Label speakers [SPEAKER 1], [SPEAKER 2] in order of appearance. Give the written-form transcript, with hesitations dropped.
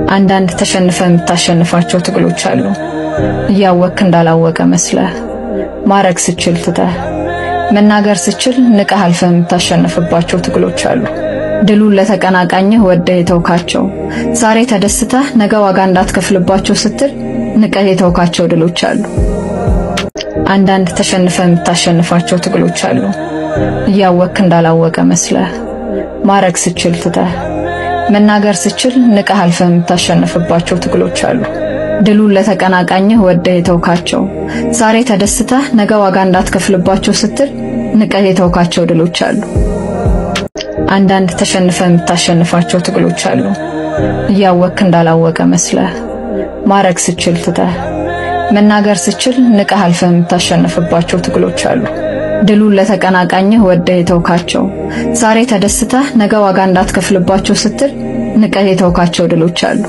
[SPEAKER 1] አንዳንድ ተሸንፈህ የምታሸንፋቸው ትግሎች አሉ። እያወቅክ እንዳላወቀ መስለህ፣ ማረግ ስችል ትተህ፣ መናገር ስችል ንቀህ አልፈህ የምታሸንፍባቸው ትግሎች አሉ። ድሉን ለተቀናቃኝህ ወደህ የተውካቸው፣ ዛሬ ተደስተህ ነገ ዋጋ እንዳትከፍልባቸው ስትል ንቀህ የተውካቸው ድሎች አሉ። አንዳንድ ተሸንፈህ የምታሸንፋቸው ትግሎች አሉ። እያወቅክ እንዳላወቀ መስለህ፣ ማረግ ስችል ትተህ፣ መናገር ስችል ንቀህ አልፈህ የምታሸንፍባቸው ትግሎች አሉ። ድሉን ለተቀናቃኝህ ወደህ የተውካቸው፣ ዛሬ ተደስተህ ነገ ዋጋ እንዳትከፍልባቸው ስትል ንቀህ የተውካቸው ድሎች አሉ። አንዳንድ ተሸንፈህ የምታሸንፋቸው ትግሎች አሉ። እያወቅክ እንዳላወቀ መስለህ፣ ማረግ ስችል ትተህ፣ መናገር ስችል ንቀህ አልፈህ የምታሸንፍባቸው ትግሎች አሉ። ድሉን ለተቀናቃኝህ ወደህ የተውካቸው፣ ዛሬ ተደስተህ ነገ ዋጋ እንዳትከፍልባቸው ስትል ንቀህ የተውካቸው ድሎች አሉ።